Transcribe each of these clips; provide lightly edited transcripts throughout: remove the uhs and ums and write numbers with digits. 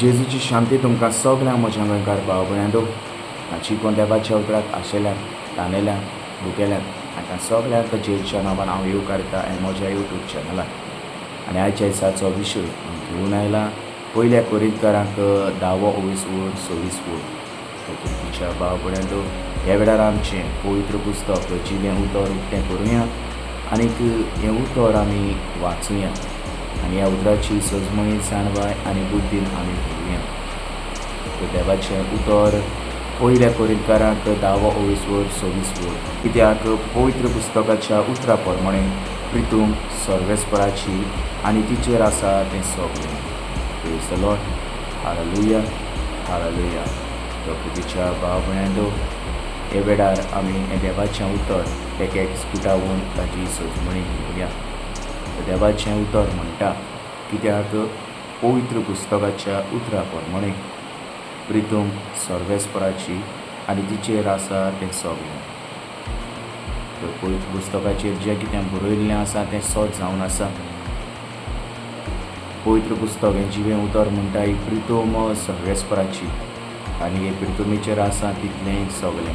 जेजूची शांती तुमकां सगळ्यांक म्हज्या गोंयकार भाव भयणांनो, हाची कोण देवाच्या उतराक आशेल्यान, तानेल्यान, भुकेल्यान हांकां सगळ्यांक जेजूच्या नांवान हांव येवकारता आनी म्हज्या यूट्यूब चॅनलार. आनी आयच्या दिसाचो विशय हांव घेवन आयला पयल्या कोरिंतकारांक धावो ओवीस वयर 26 वयर. तिच्या भाव भयणांनो, ह्या वेळार आमचें पवित्र पुस्तक जिवें उतर उक्तें करुया आनीक हें उतर आमी वाचुया आनी ह्या उतराची सजमणी जाणवाय आनी बुद्दीन आमी भरुया. तर देवाचें उतर पयल्या कोरिंतकारांक धावो ओवीस वयर 26 वयर. कित्याक पवित्र पुस्तकाच्या उतरा प्रमाणे प्रितूम सर्वेस्पराची आनी तिचेर आसा तें सगळें. Praise the Lord, hallelujah, hallelujah. तो प्रितीच्या भाव भयणांनो, हे वेळार आमी हें देवाचें उतर एक एक स्कुटावन ताची सजमणी घेवया. देवाचें उतर म्हणटा, कित्याक पवित्र पुस्तकाच्या उतरा प्रमाणे प्रितूम सर्वेस्पराची आनी तिचेर आसा तें सगळें. तर पवित्र पुस्तकाचेर जें कितें बरयल्लें आसा तें सत जावन आसा. पवित्र पुस्तक हें जिवें उतर म्हणटा, ही प्रितूम सर्वेस्पराची आनी हे प्रितुमेचेर आसा तितलें सगळें.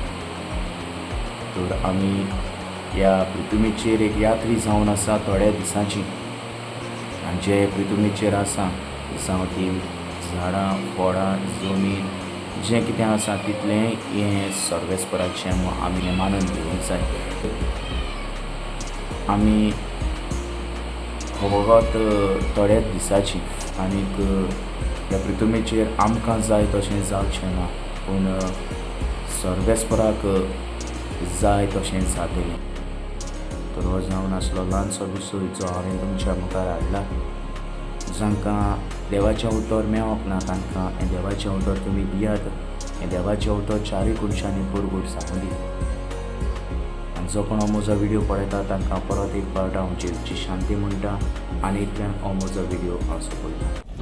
तर आमी ह्या प्रितुमेचेर एक यात्री जावन आसा थोड्या दिसांची, आनी जे प्रितुमेचेर आसा जावं ती झाडां, फळां, जमीन, जें कितें आसा तितलें हें सर्वेस्पराचें म्हूण आमी हें मानून घेवंक जाय. आमी फकत थोड्याच दिसाची आनीक ह्या प्रितुमेचेर आमकां जाय तशें जावचें ना, पूण सर्वेस्पराक जाय तशें जातलें. तर हो जावन आसलो ल्हानसो विशय जो हांवें तुमच्या मुखार हाडला. जांकां देवाचें उतर मेळोंक ना तांकां हें देवाचें उतर तुमी दियात. हें देवाचें उतर चारूय कोनशांनी परगट जावं दी. आनी जो कोण हो म्हजो व्हिडियो पळयता तांकां परत एक फावट हांव जेजूची शांती म्हणटा आनी इतल्यान हो म्हजो व्हिडियो हांव सोंपयता.